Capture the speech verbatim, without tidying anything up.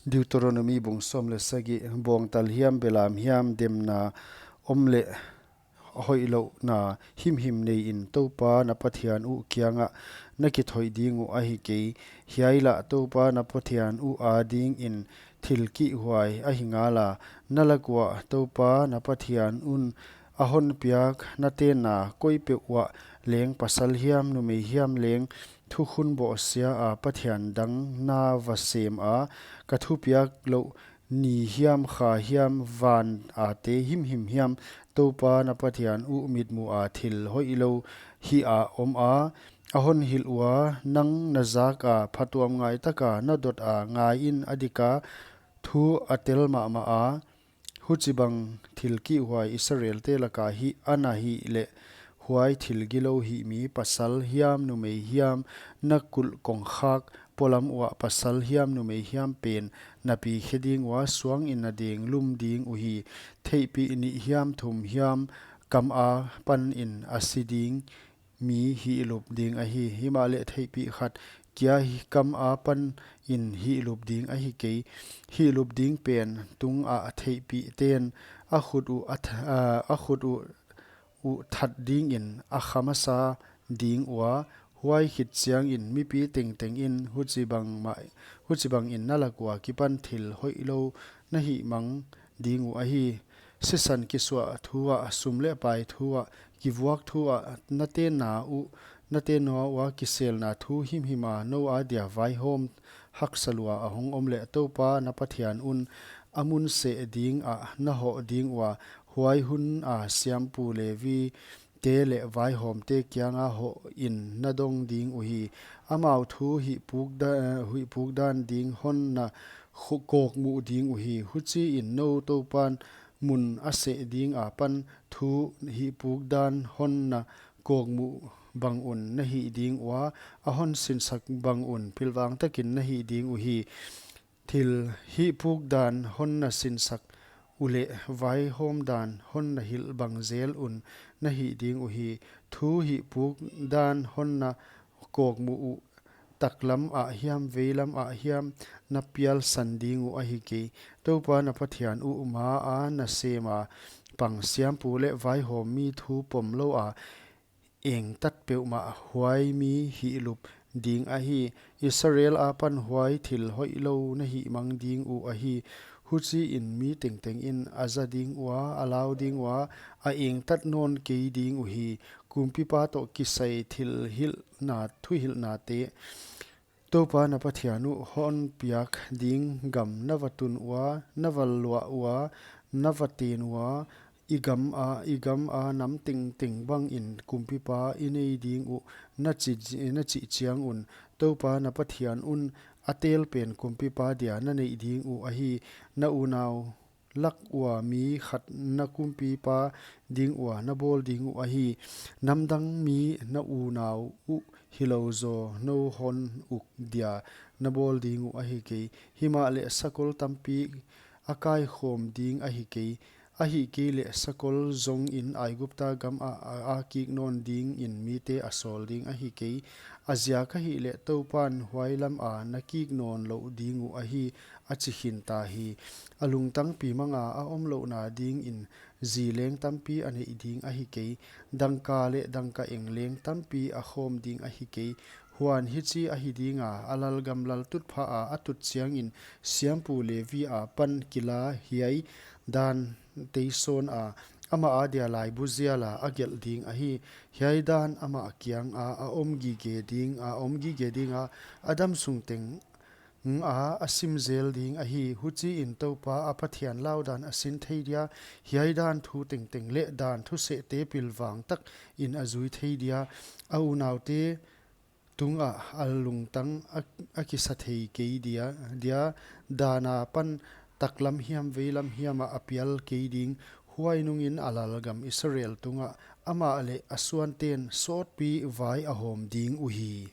Deuteronomi bung sawm leh sagih. Bawngtal hiam, belam hiam, demna om leh hoihlouhna himhim neiin Toupa na Pathian uh kiangah na kithoih ding uh ahi kei. Hiai lah Toupa na Pathian uh adingin thil kihhuai ahi ngala. Na lak uah Toupa na Pathian un a hon piak na tenna koipeuh uah leng, pasal hiam numei hiam leng, thukhun bohsia a pathian dang na va sem a, ka thupiak louh ni hiam, kha hiam, van a te himhim hiam, Toupa na Pathian uh mitmuh a thil hoihlou hih a om a, a hon hilh ua, nang na zak a, phatuamngai taka na dot a, ngaiin, a dika thu a tel mahmah a, huchibang thil kihhuai Israelte laka hih ana hih leh, huai thil gilou hihmi, pasal hiam numei hiam, na kulh kongkhak polam uah pasal hiam numei hiam pen na pi khe ding ua, suangin na deng lum ding uhi. Theihpih nih hiam thum hiam kam apanin a si ding mi hihlup ding ahi. Himahleh theihpih khat kia hi kam apanin hihlup ding ahi kei. Hihlup ding pen tungah theihpih ten a khut uh a th-, a, a khut uh uh that dingin a kha masa ding ua, huai khit chiangin mipi tengtengin huchibang mah, huchibangin na lak ua kipan thil hoihlou na hihmang ding uh ahi. Sisan kisuah thu ah, sum leh pai thu ah, kivuak thu ah, na tenna uh, na tenna ua kiselna thu himhim a nou adia vaihawm haksa lua a hong om leh, Toupa na Pathian un a mun seh dingah na hoh ding ua, huai hun a siampu Levi te leh vaihawmte kianga hohin na dong ding uhi. Amau thu hihpuk da-, hihpuk dan ding hon na khu-, kawkmuh ding uhi. Huchiin nou Toupan mun a seh ding apan thu hihpuk dan hon na kawkmuh bangun na hih ding ua, a hon sinsak bangun pilvang takin na hih ding uhi. Thil hihpuk dan hon na sinsak uleh vaihawm dan hon na hilh bang zel un na hih ding uhi. Thu hihpuk dan hon na kawkmuh uh, taklam ah hiam, veilam ah hiam, na pialsan ding uh ahi kei. Toupa na Pathian uh maa na sema pang siampu leh vaihawmmi thu pomlou a engtat peuhmah huai mi hihlup ding ahi. Israel apan huai thil hoihlou na hihmang ding uh ahi. Huchiin mi tengtengin a za ding ua, a lau ding ua, a engtat nawn kei ding uhi. Kumpipa toh kisai thil hilhna, thuhilhnate, Toupa na Pathian uh hon piak ding gam na va tun ua, na va luah ua, na va ten ua, i gam a, i gam a nam tengteng bangin kumpipa i nei ding uh na chi, na chih chiangun, Toupa na Pathian un a tel pen kumpipa dia na neih ding uh ahi. Na unau lak ua mi khat na kumpipa ding ua na bawl ding uh ahi. Namdang mi na unau uh hilou zaw nou hon uk dia na bawl ding uh ahi kei. Himahleh sakol tampi a kaikhawm ding ahi kei. Ahihkeileh sakol zongin Aigupta gam ah a, a kik nawn dingin mite a sawl ding ahi kei. A ziak ahihleh Toupan huai lam a na kik nawn louh ding uh ahi, a chi khin ta hi. A lungtang pi manga a omlouhna dingin zi leng tampi a neih ding ahi kei. Dangka leh dangka eng leng tampi a khawm ding ahi kei. Huan hichi ahi dinga, a lalgam laltutpha a a tut chiangin siampu Levi apan kila hiai dan teisawn a, amah adia laibu ziala a gelh ding ahi. Hiai dan amah kianga a om gige ding, a om gige dinga, a damsung teng a, a sim zel ding ahi. Huchiin Toupa a Pathian lau dan a sin thei dia, hiai dan thu tengteng leh dan thusehte pilvang takin a zui thei dia, a unaute tungah a lungtang a, a kisa thei kei dia, dia, dan apan taklam hiam veilam hiama a pial kei ding. Huai nungin a lalgam Israel tungah amah leh a suanten sawtpi vai a hawm ding uhi.